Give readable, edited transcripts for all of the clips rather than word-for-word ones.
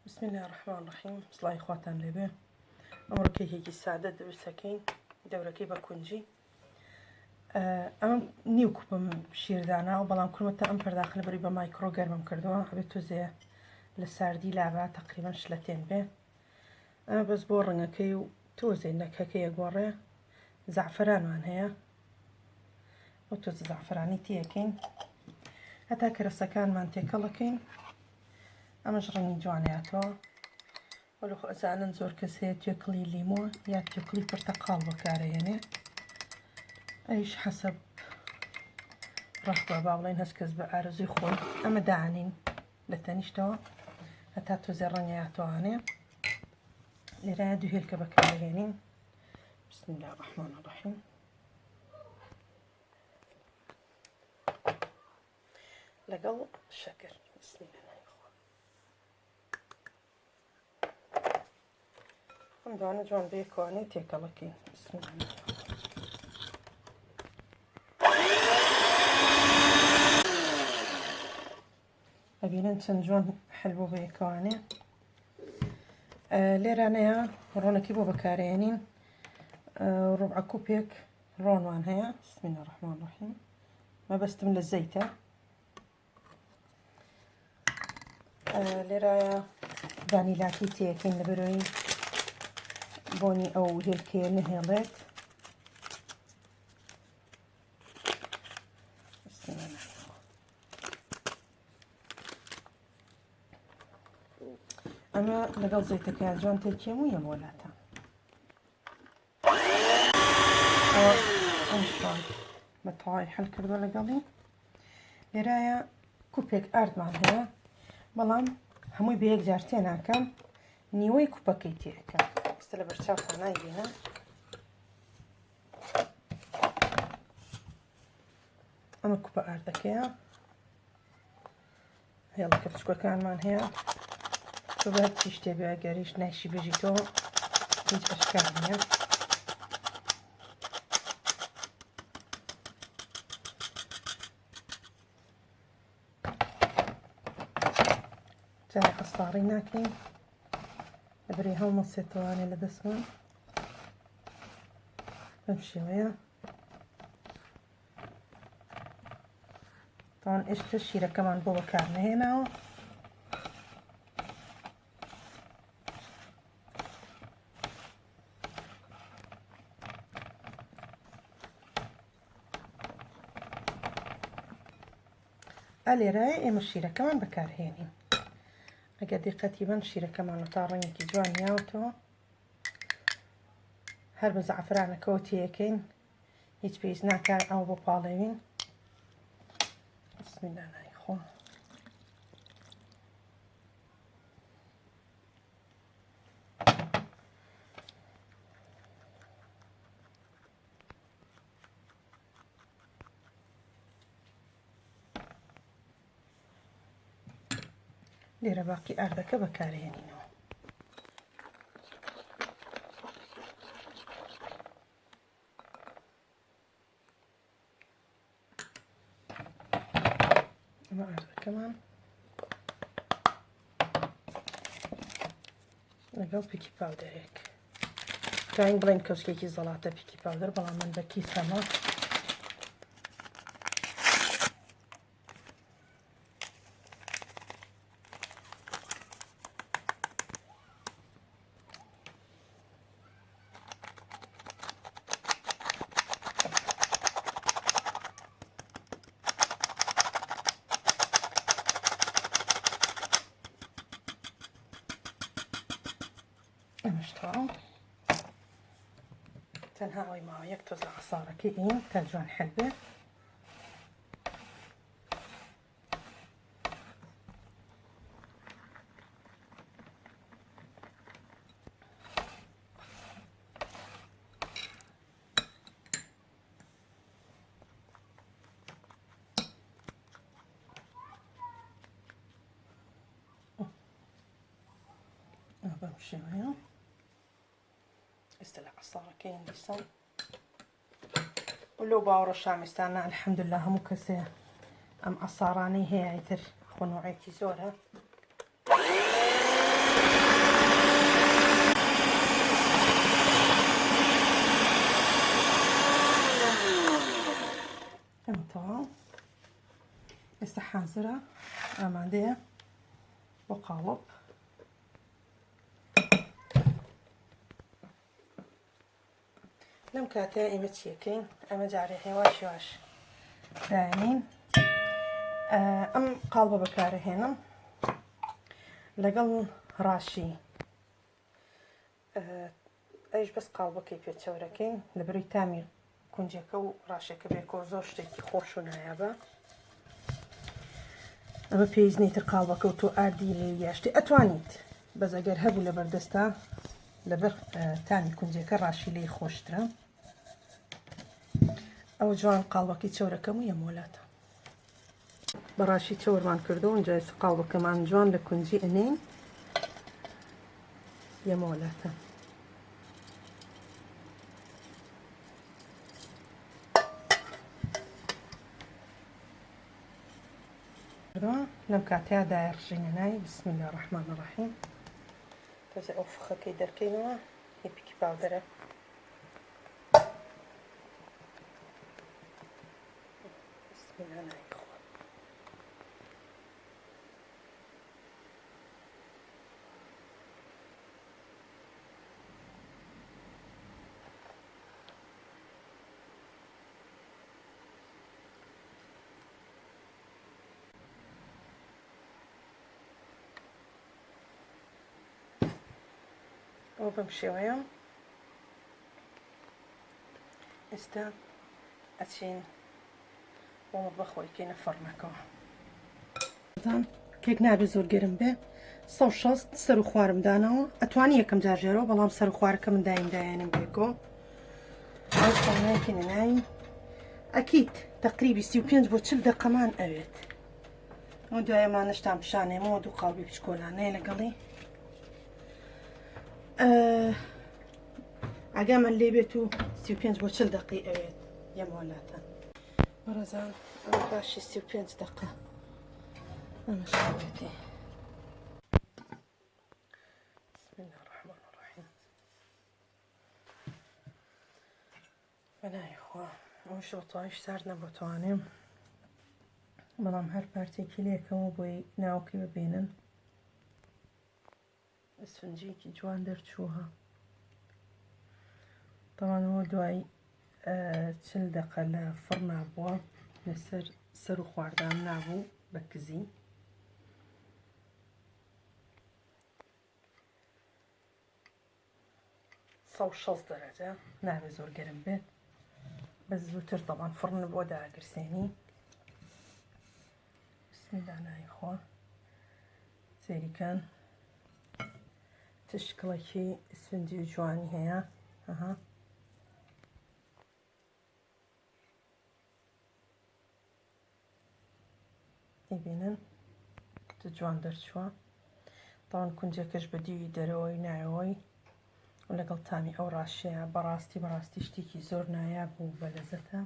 بسم اللە الرحمن الرحیم سڵاوی خواتان لێبێ ئەمڕۆ کێکێکی سادە دروست دەکەین دەورەکەی بە کونجی ئەمە نیو کوپم شیرداناوە بەڵام کورمەتە ئەم پەرداخە بەری بە مایکرۆ گەرمم کردووە ئەبێت تۆزێ لە ساردی لابا تقریبا شلەتێن بێ ئەمە بەس بۆ ڕەنگەکەی و تۆزێ نەکەکەی ئەگۆڕێ زەعفەرانمان هەیە ئەو تۆزە زەعفەرانی تێەکەین هەتا کەرەسەکانمان تێکەڵەکەین ئەمەش ڕەنگی جوانیاتەوە وەلو خۆ ئەزانن زۆر کەس هەیە توێکڵی لیمۆ یا توێکڵی پرتەقاڵ بەکارەهێنێ ئەویش حەسەب ڕەخبە با بڵێن هەست کەس بە ئارەزوی خۆی ئەمە دانین لە تەنیشتەوە هەتا تۆزێ ڕەنگەیاتەوانێ لێرە دوو هێلکە بەکارهێنین بسم الله الرحمن الرحیم لەگەڵ شەکر بسم الله ئەم دوانە جوان بەیەکەوانەی تێکەڵەکەین بسم الله ئەبینن چەند جوان حل بۆ بەیەکەوانێ لێرانەیە ڕۆنەکی بۆ بەکارێنین ڕبعە کوپێک ڕۆنمان هەیە بسم الله الرحمن الرحیم مەبەستم لە زەیتە لێرایە ڤانیلاکەی تێەکەین لە بەرەوەی بۆنی ئەو هێلکەیە نەهێڵێت ئەمە لەگەڵ زەیتەکەیان جوان تێکێم و یەم وەلاتە بە تەواوی حل کردووە لەگەڵی لێرایە کوپێک ئاردمان هەیە بەڵام هەمووی بە یەک جار تێ ناکەم نیوەی کوپەکەی تێەکەم ئێستا لە بەرچاوتان نایبینە ئەمە کوپە ئاردەکەیە هێڵەکە بچوکەکانمان هەیە تۆ بە هەرچی شتێ بێ ئەگەریش نایشی بژیتەوە هیچ ئەشکال نییە جارێ قەساڕی ناکەین لەبەری هەڵمەسێتەوانێ لە دەستمان بەم شێوەیە تاوان ئێستا شیرەکەمان بۆ بەکار نەهێناوە ئەلێرایە ئێمە شیرەکەمان بەکارهێنین ئەگەر دیقەتی بن شیرەکەمان تا ڕەنگێکی جوان یاوتەوە هەر بە زەعفرانەکەەوە تێەکەین هیچ پێویست ناکات ئەو بۆ پاڵێوین بسم الله ناوی خۆم لێرە باقی ئاردەکە بەکارهێنینەوە ئەمە ئاردەکەمان لەگەڵ پیکی پاودەرێک توانین بڵێن کەوچکێکی زەڵاتە پیکی پاودەر بەڵام من بە کیسەمە ئەمەش تەواو تەنها ئەوەی ماوە یەک تۆز لە عەسارەکەی ئین تا جوان حل بێ بەم شێوەیە ئێستا لە عەسارەکەی دیسان و لەو باوەڕە شامستانە الحمدلله هەموو کەسێ ئەم عەسارانەی هەیە ئیتر خۆ نوعێکی زۆرە. حازرە ئامادەیە بۆ قاڵب. لەم کاتەیە ئێمە چیەکەین؟ ئەمە جارێ هێواش هێواش داینین. ئەم قاڵبە بەکارەهێنم لەگەڵ ڕاشی ئەویش بەس قاڵبەکەی پێ چەورەکەین لەبەرەی تامی کونجەکە و ڕاشەکە بێکەوە زۆر شتێکی خۆش و نایابە. ئەمە پێویست نیتر قاڵبەکە و تۆ ئاردی لێ یاشتی ئەتوانیت بەس ئەگەر هەبوو لە بەردەستا لەبەر تامی کونجەکە ڕاشی لێی خۆشترە. ئەوە جوان قاڵبەکەی چەورەکەم و یەمۆلاتە بەڕاشی چەورمان کردو ئینجا ئێستا قاڵبەکەمان جوان لە کونجی ئەنێین یەمۆلاتە. لەم کاتەیا دایە ڕژینە ناوی بسم الله الرحمن الرحیم. تۆزێ ئەو فخەکەی دەرکەینەوە هی پیکی پاودەرە. بسم الله ناوی خوا. ئەوە بەم شێوەیە ئێستا ئەچین بۆ مەتبەخ خۆی کەینە فەڕنەکەوە. کێک نابێ زۆر گەرم بێ. 160 سەر و خوارم داناوە. ئەتوانی یەکەم جار ژێرەوە بەڵام سەر و خوارەکە من دایم دایێنم بێکۆ. ئەو خۆنایکە ناوی ئەکیت تقریبی 35 بۆ 40 دقەمان ئەوێت. ئەو دوایەمانشتان پیشانێمەوە دوو قاڵبی بچکۆلانەیە لەگەڵی. ئاگامان لێ بێت و 35 بۆ 40 دقی ئەوێت یەمۆلاتان. بەڕێزان ئەمە باشی 35 دقە ئەمە شێوەتی. بسم الله الرحمن الرحیم. بەناوی خوا ئەوش بە تەواویش سارد نەبوو توانێم بەڵام هەر پارچێکی لێکەوە بۆی ناوکی ببینن. ئسفنجێکی جوان دەرچووە. تەوانەوە دوای 40 دقە لە فڕنا بووە لەسەر سەر و خواردان نابوو بە کزی. 160 دەرەجە نابێ زۆر گەرم بێت بەس زووتر تەبان فڕن بۆ داگرسێنی. بسم الله ناوی خوا. سەیریکەن چ شکڵێکی ئیسفنجی و جوانی هەیە. ئەها ئەیبینن چ جوان دەرچووە. تاوان کونجەکەش بە دیوی دەرەوەی ناوەوەی و لەگەڵ تامی ئەو ڕاشەیە. بەڕاستی بەڕاستی شتێکی زۆر نایاب و بەلەزەتە.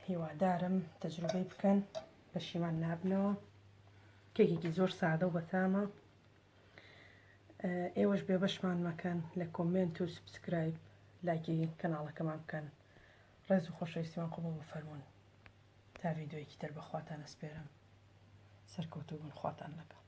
هیوادارم تەجروبەی بکەن پەشیمان نابنەوە. کێکێکی زۆر سادە و بەتامە. ئێوەش بێبەشمان مەکەن لە comment و subscribe لایکی کەناڵەکەمان بکەن. ڕێز و خۆشەویستیمان قبوڵ بفەرموون. تا ڤیدیۆیەکی تر بەخواتان ئەسپێرم. سەرکەوتوو بن. خواتان لەگەڵ.